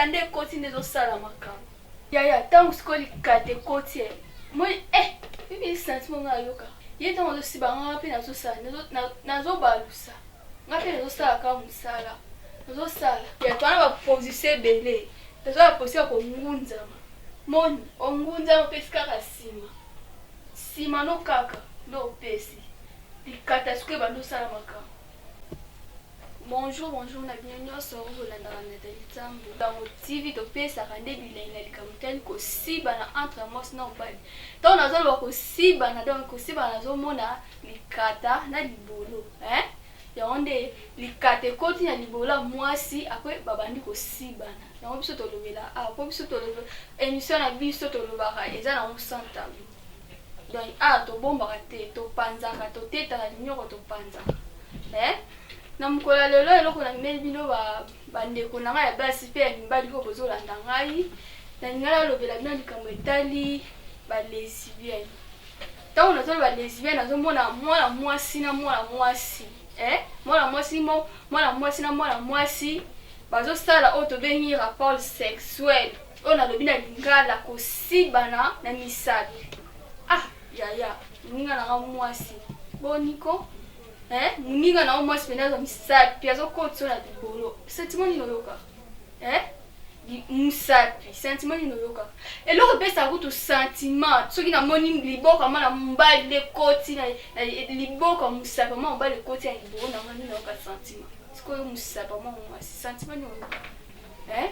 nde ekoti nde ezosala makambo. Yaya tango sikoyo likata ekoti eh moi eh bibi sentiment nga ayoka ye tango azosiba nga pe nazosala nazobalusa nga pe nazosala kaka mosala nazosala ya toana ba position ebele toza ba position ya kongunzama moni ongunzama opesi kaka sima sima no kaka nde opesi likata sikoyo ebandi osala makambo. Bonjour bonjour na bino nionso oyo bolandaka Nathalie Tsambo Sango TV topesaka nde bilengi na likambo etali kosibana entre mwasi na mobali ntango nazoloba kosibana donc kosibana nazomona likata na libolo hein yango nde likata ekoti na libolo ya mwasi apres babandi kosibana yango biso tolobela awa po biso tolobela emission na biso tolobaka eza nango sans tabou Donc awa tobombaka te, topanzaka, totetaka linioko topanzaka. Eh? Na mokolo ya lelo eloko namemeli bino ba bandeko na ngai ya basi mpe ya mibali oyo bozolanda ngai, nalingi nalobela bino likambo etali ba lesbiennes. Ntango nazoloba lesbienne nazomona mwana mwasi na mwana mwasi eh? Mwana mwasi mo, mwana mwasi na mwana mwasi bazosala oyo tobengi rapport sexuel. Oyo nalobi na lingala kosibana na misapi ah yaya moninga na nga mwasi boni ko eh moninga na yo mwasi pena azwa misapi azokotisa na libolo sentiment nini oyoka eh musapi sentiment nini oyokaka eloko epesaka kutu sentiment soki namoni liboka mwana mobali nde ekoti na liboka mosapi mwana mobali ekoti na libolo na nga nde nayoka sentiment sikoyo mosapi mwana mwasi sentiment nini oyokaka eh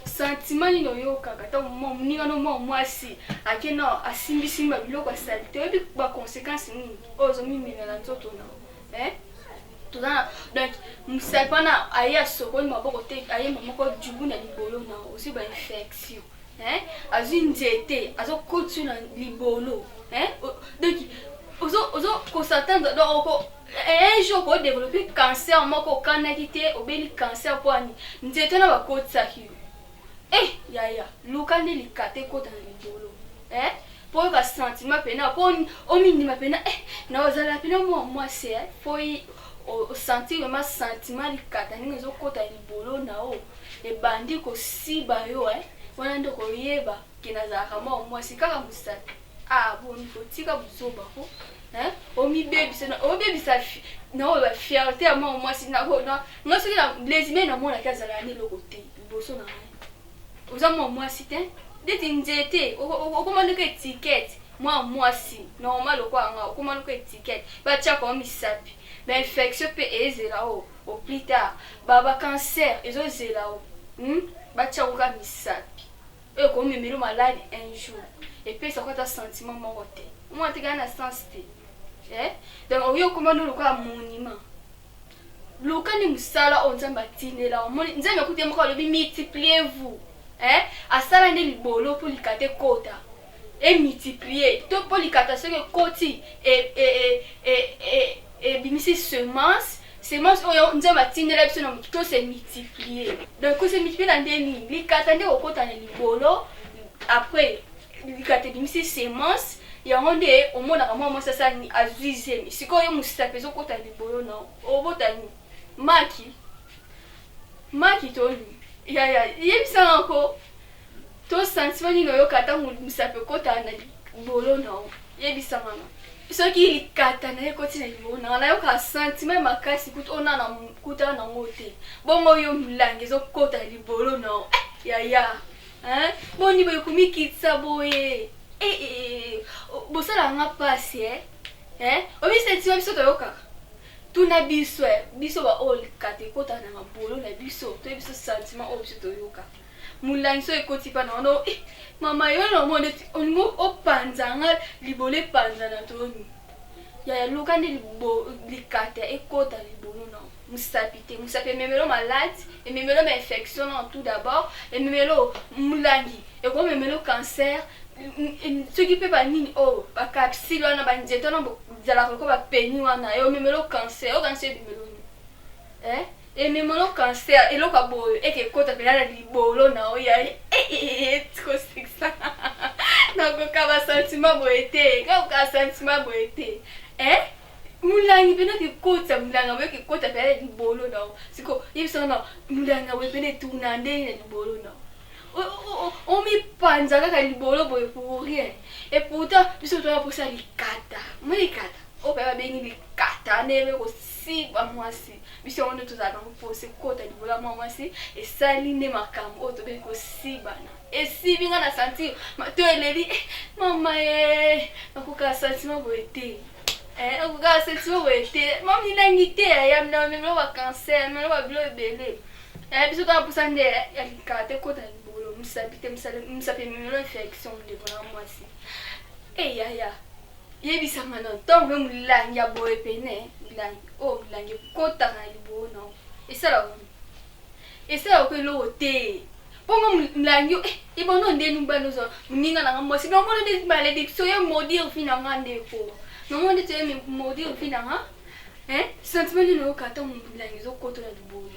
Sentiment nini oyokaka tango moninga no mwa mwasi ake na asimbi simbi ba biloko ya salite oyebi ba consequences nini oyo ozo mimela na nzoto na eh toza na donc mosapi wana aye asokoli maboko te aye moko jubu na libolo na ozwi ba infection eh azwi nzete azokotisa na libolo eh donc ozo ozo kosatendre donc oko Un jour oko developper cancer moko okanaki te obeli cancer po ani nzete wana bakotisaki yo eh yaya luka nde likata ekota na libolo eh po oyoka sentiment pena po omindima pena eh na ozala pena mwa mwasi eh po osentir vraiment sentiment likata ndenge ezokota libolo na yo ebandi kosiba yo eh wana nde okoyeba ke nazalaka mwa mwasi kaka mosapi Ah boni ko tika buzoba ko hein omibebisa na obebisa na oyo ba fierté ya mwana mwasi na ko na nga soki na Blaise na mona ki azala na eloko te liboso na ngai oza mwana mwasi te ndeti nzete okoma ndeko étiquette mwana mwasi normal lokola nga okoma ndeko étiquette batiaka yo misapi ba infection mpe ezela o au plus tard ba ba cancer ezozela o hmm? batiaka kaka misapi Oyo ekomemelo maladi un jour epesa ko ata sentiment moko te omona te kaka na sens te eh donc oyo okoma no lokola monument luka nde mosala oyo nzambe atindela omoni nzambe akuti ye moko alobi multipliez vous eh asala nde libolo mpo likata ekota e multiplier to mpo likata soki ekoti e, e, e, e, e, ebimisi semence Semence oyo Nzambe atindela biso na mokili to se multiplier. Donc ko se multiplier na nde nini? Likata nde kokota na libolo après likata ebimisi semence yango nde omonaka mwa mwasi asala nini azwi zemi. Sikoyo yo mosapi ezokota na libolo na yo obota nini? Maki maki to nini? Yaya yebisa nga ko To sentiment nini oyoka tango mosapi ekotaka na libolo na yo? Yebisa nga na. Soki likata na ye ekoti na libolo na nga, nayokaka sentiment ya makasi kutu oyo nanu nakutana na yango te. Bongo yo mulangi ezokota na libolo na yo? Eh yaya hein boni boye komikitisa boye eh eh bosalaka nga pasi eh eh oyebi sentiment biso toyokaka? Tuna biso eh biso ba oyo likata ekotaka na mabolo na biso toyebi biso sentiment oyo biso toyokaka. Mulangi soki ekoti pa na wana eh, mama yo na omona neti olingi opanza nga libolo epanzana to nini yaya luka nde likata ekota libolo na musapi te musapi ememelo malade ememelo ba infection na tout d'abord ememelo mulangi ekomemelo cancer soki mpe banini oyo oh, bacapsule wana banzete wana bozalaka lokola bapeni wana ememelo cancer okanisi ebimelo nini eh? Ememelo cancer eloko ya boye eke ekota pena na libolo na yo ya kosekisa nakoka ba sentiment boye te nakoka sentiment boye te eh? Mulangi pena kekota mulanga boye kekota pena libolo na yo. Siko yebisa na mulanga boye pena etuna ndenge na libolo na yo. Omipanza kaka libolo boye pour rien. Et pourtant biso toza posa likata. Moi likata. Oyo pe babengi likata ndenge kosiba mwasi. Biso yango nde tozalaka yango posa ekota libolo ya mwa mwasi esali nde makambo oyo tobengi kosibana. Esibi nga na sentir to eleli eh, mama eh, nakoka sentiment boye te. Eh, nakoka sentiment boye te. Mama milangi te ya na melo ba cancer, melo ba bilo ebele. Eh, biso toza posa nde ya likata ekota libolo, misapi te, misapi ememelo infection ndeko na mwasi. Eh, yaya. Yebisa nga na ntango yo molangi ya boye pene, molangi oyo oh, molangi ekotaka na libolo na yo. Esalaka Esalaka ko eloko te. Bongo mulangi yo eh ebongo nde mobali ozo muninga na nga mwasi na omona nde malédiction ye maudire vie na nga ndeko na omona nde ye maudire vie na nga hein sentiment nini oyoka ata mulangi ezokota na libolo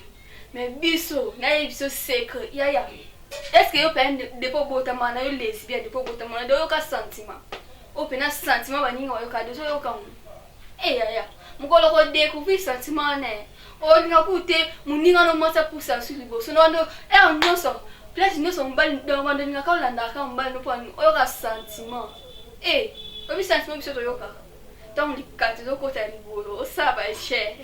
mais biso nayebi biso secret yaya est ce que yo mpe depuis obotama na yo lesbienne depuis obotama na de oyoka sentiment oyo mpena sentiment baninga bayoka de ozoyoka ngo Eh yaya, mokolo ko découvrir sentiment wana eh. Olinga ku te moninga no mwasi apusa su liboso no ndo heure nyonso place nyonso mobali donc bando olingaka olandaka kaka mobali no mpo oyoka sentiment. Eh, oyebi sentiment biso toyokaka ntango likata ezokota libolo osala ba cher.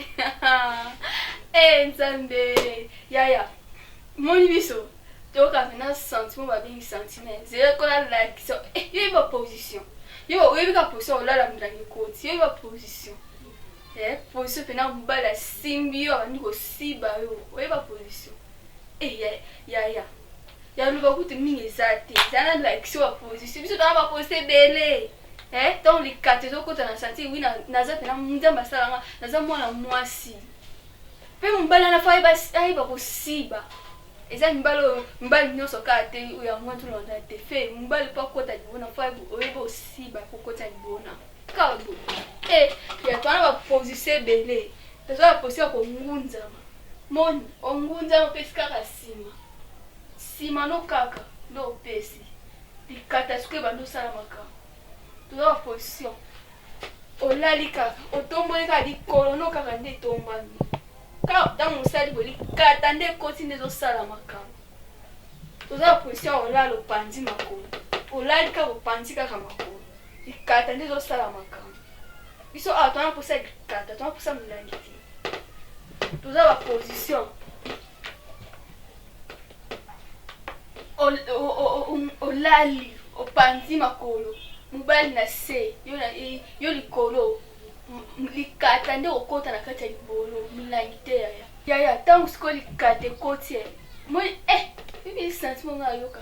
Eh Nzambe, yaya, moni biso toyoka mpena sentiment babengi sentiment zela kola lakisa eh, yo yeba position yo oyebi ka position olala milangi ekoti yo yeba position eh, position mpena mobali asimbi yo abandi kosiba yo oyeba position eh, ya ya ya ya loba kutu mingi eza te eza na lakisa ba position biso tona ba position ebele eh, ntango likata ezokota na sentir wi naza mpena nzambe asalanga naza mwana mwasi Pe mobali wana fo ayeba kosiba. Eza mibali oyo mibali nyonso kaka te oyo yango wana tolanda te fe mobali mpo akota libona fo oyeba osiba kokota libona kaka boye e ya towana baposition ebele toza baposition ya kongunzama moni ongunzama opesi kaka nsima nsima no kaka nde opesi likata sikoyo ebandi osala makambo toza baposition Olali kaka, otomboli kaka likolo no kaka nde etombwami. Kaka ntango osali boye likata nde ekoti nde ezosala makambo. Toza na position ya olala opanzi makolo. Olali kaka opanzi kaka makolo. Likata nde ezosala makambo. Biso awa toza na posa ya likata, toza na posa milangi te. Toza ba position. Olali opanzi makolo mobali na se yo likolo likata nde okota na kati ya libolo milangi te yaya yaya ntango sikoyo likata ekoti eh, moi eh bibi sentiment nga ayoka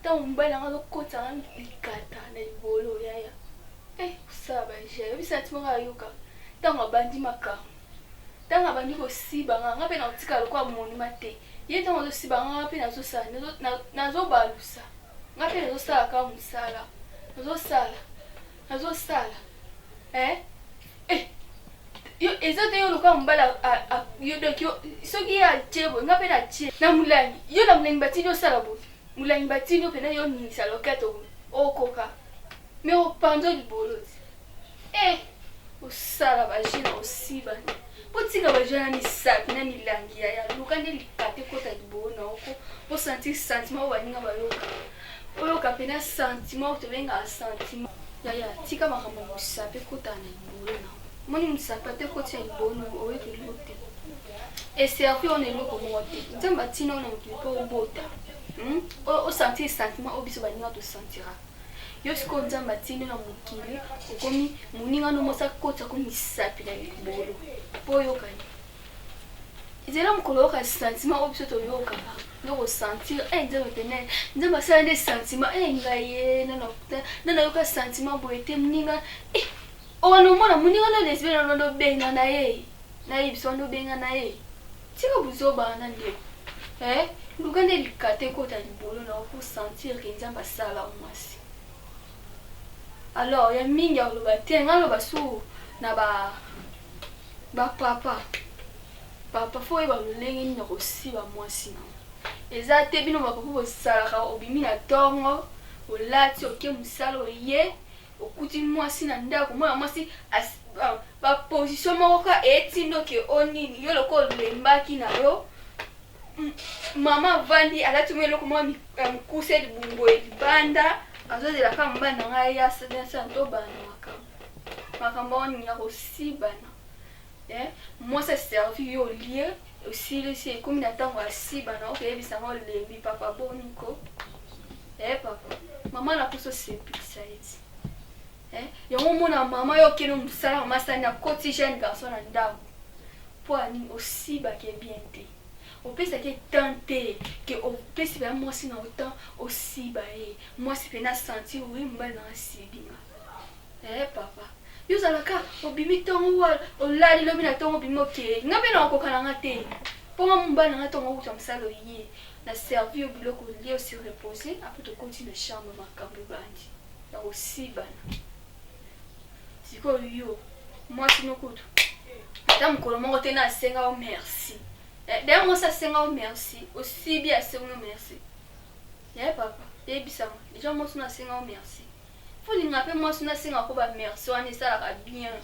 ntango mobali nanga azokotisa nga likata na libolo yaya eh kosala baje oyebi sentiment nga ayoka ntango abandi makambo Tango abandi kosiba nga, nga pe nakotikala lokola monument te. Ye tango azosiba nga, nga pe nazosala, nazobalusa. Nga pe nazosala kaka mosala. Nazosala, nazosala. Eh? Eh! Yo, eza te yo lokola mobali yo donc yo, soki ye atie boye, nga pe natie. Na molangi, yo na molangi batindi osala boye. Molangi batindi yo pena yo oningisa loketo boye. Okoka. Mais opanza libolo ti. Eh! Osala ba jeux na osiba. Botika ba jeux na misapi na milangi yaya. Luka nde likata ekota libolo na oko. O sentir sentiment oyo baninga bayoka. Oyoka pena sentiment oyo tobengaka sentiment. Yaya tika makambo ya mosapi ekota na libolo na. Moni mosapi ata ekoti na libolo na oyoka eloko te. Eservi yo na eloko moko te. Nzambe atina yo na mokili mpo obota. Hmm? O sentir sentiment oyo biso baninga to sentira. Yo sikoyo Nzambe atindi yo na mokili, okomi moninga no mwasi akotisa ko misapi na libolo po oyoka nini? Zela mokolo oyoka sentiment oyo biso toyokaka nde okosentir eh Nzambe pene Nzambe asala nde sentiment eh ngai ye nano nayoka sentiment boye te moninga eh owana omona moninga no lesbienne wana nde obenga na ye nayebisa wana obenga na ye Tika buzoba wana ndeko eh luka nde likata ekota libolo na yo po sentir ke nzambe asala yo mwasi alors ya mingi ya koloba te nga loba su na ba ba papa papa fo oyeba lolenge nini ya kosiba mwasi na yo eza te bino ba papa bosalaka obimi na tongo olati oke mosala oye Okuti mwasi na ndako, mwana mwasi Ba position moko ka etindo ke o nini yo lokola olembaki na yo mama avandi alati mwa eloko mwa ya mokuse libumu boye libanda azozela kaka mobali na ngai ya asala tobanda makambo makambo oyo ya kosibana eh, mwasi aservi yo olie osilisi ekomi na ntango asibana okeyebisa ngo olembi papa boni ko eh, papa mama nakosi osepelisa ye ti eh, yango omona mama yo okende mosala mama asali akoti jeune garçon na ndako mpo ya nini osibake bien te opesaki ye temps te ke opesi baya mwasi na yo temps osiba ye mwasi pena sentir oui mobali na asibi nga eh papa yo ozalaka obimi ntongo olali lobi na ntongo obimi okei nga mpe nakokoka na nga te mpo nga mobali na nga ntongo okuta mosala oye na servi yo biloko olie osi repose apres tokoti na chambre makambo ebandi ya kosibana sikoyo yo mwasi no kutu ata mokolo moko te na asenga yo merci eh, d'ailleurs mwasi asenga yo merci osibi asenga yo merci ye papa yebisama deja mwasi no asenga yo merci folinga mpe mwasi no asenga ko ba merci wana esalaka bien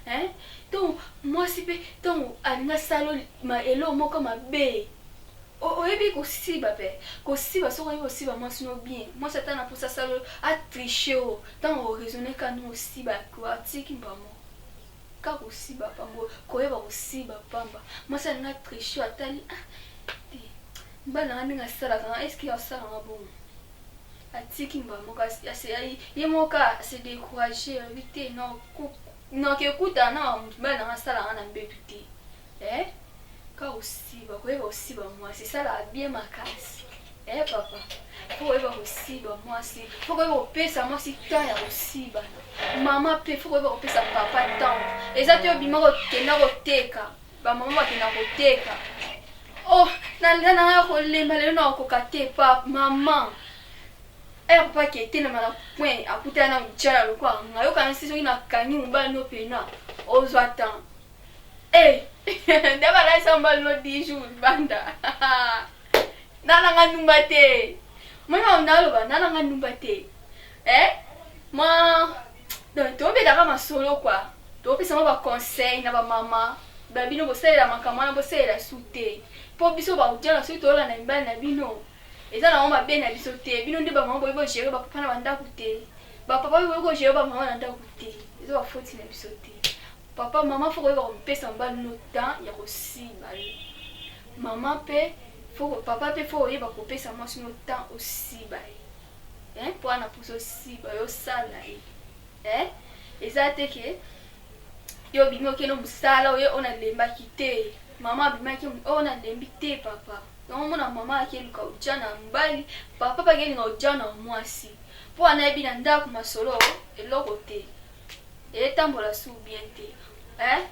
hein donc mwasi mpe ntango alingi asala eloko moko mabe oyebi kosiba mpe kosiba soki oyebi kosiba mwasi no bien mwasi ata na mposa asala atriche o ntango oraisonne ka no osiba atiki mbamo kaka kosiba pamba koyeba kosiba pamba mwasi alingi atriche atali ah, te mobali nanga ndenge asalaka nga est-ce asalanga bongo atiki mbala moko ye moko ase découragé alobi te noke ekutana na mobali nanga asalanga na mbetu te eh? Ka kosiba koyeba kosiba mwasi esalaka bien makasi eh papa faut koyeba kosiba mwasi faut koyeba kopesa mwasi temps ya kosibana mama mpe faut koyeba kopesa papa temps eza te obima kokenda koteka bamama bakenda koteka oh nalela na ngai kolemba lelo nakokoka te pa mama ere papa ke etelema na coin akutana na mojala lokola ngai yokanisi soki nakangi mobali no pena ozwa temps Eh, nde balalisa mobali no 10 jours libanda nalanga ndumba te mwana naloba nalanga ndumba te eh mwa donc tobetaka masolo kua topesa mwa baconseil na bamama babino bosalela makambo wana bosalela su te mpo biso baujana soki tolanda mibali na bino eza nango mabe na biso te bino nde bamama boyebi kogere bapapa na bandako te bapapa boyebi kogere bamama na ndako te eza bafoti na biso te Papa maman faut koyeba kopesa mobali no temps ya kosimba yo maman pe faut papa pe faut oyeba kopesa mwasi no temps osiba ye hein po ana posa osiba yo osala ye hein eza te ke yo obimi okende mosala oye oyo nalembaki te mama abimaki oyo nalembi te papa yango omona mama akeluka oja na mobali papa pe akelinga oja na mwasi mpo anayebi na ndako masolo eloko te etambola su bien te eh?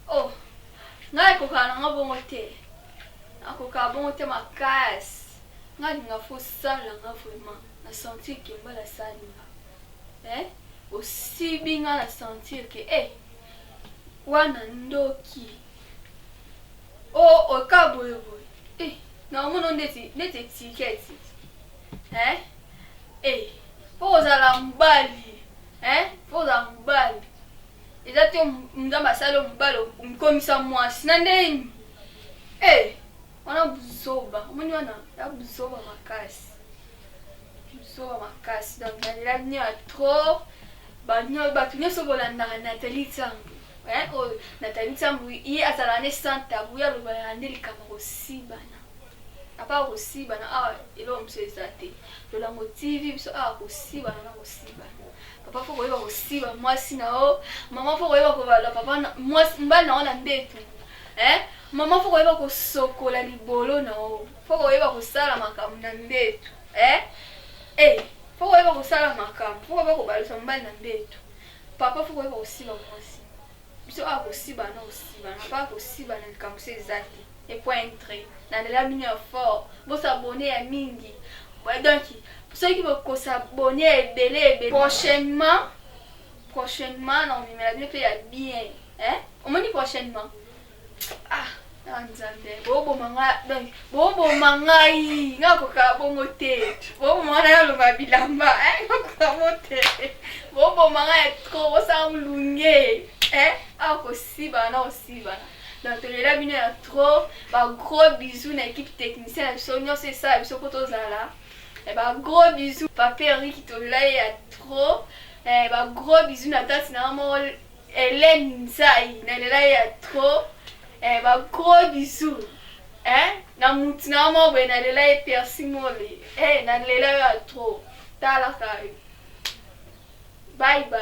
Oh, ngai ekokaka na nga bongo te nakokaka bongo te makasi ngai alinga fo sala nga vraiment na sentir ke mbala asali nga eh? Osibi nga na sentir ke eh, wana ndoki o oh, oka boye boye eh, naomona ndeti ndeti etiketi eh? Eh, mpo kozala mobali eh faut ozala mobali eza te nzambe asali yo mobali omikomisa mwasi na ndenge eh wana buzoba omoni wana ya buzoba makasi buzoba makasi donc nalela bino ya trop bato nyonso bolandaka Nathalie Nsambu eh, oyo Nathalie Nsambu ye azalaka ne sans tabou ye alobaka nde likambo kosibana apa kosibana awa eloko mosusu eza te Lolango TV biso awa kosibana na kosibana papa faut koyeba kosiba mwasi na yo mama faut koyeba kobala papa mwasi mobali na yo na mbetu eh? Mama faut koyeba kosokola libolo na yo faut koyeba kosala makambo na mbetu eh? Eh, faut koyeba kosala makambo faut koyeba kobalusa mobali na mbetu papa faut koyeba kosiba mwasi biso awa kosibana na kosibana papa kosibana likambo se eza te et point trait nalela bino ya fort bosabone ya mingi donc soki bokosabone ya ebele ebele prochainement prochainement na komemela bino mpe ya bien eh? Omoni prochainement ah ah nzambe boboma ngai donc boboma ngai nga koka bongo te boboma ngai naloba bilamba eh, koka bongo te boboma ngai ya trop bosala molunge. Eh, awa kosibana na kosibana. Donc tolela bino ya trop. Ba gros bisous na équipe technicien na biso nyonso esala biso mpo tozala. Eh, ba gros bisous papa Eric, tolela ye ya trop. Eh, ba gros bisous na tante na moko Hélène Nzai, nalela ye ya trop. Eh, ba gros bisous, eh, na mutu na moko boye, nalela ye Percy Mole. Eh, nalela yo ya trop. Talaka yo, bye bye.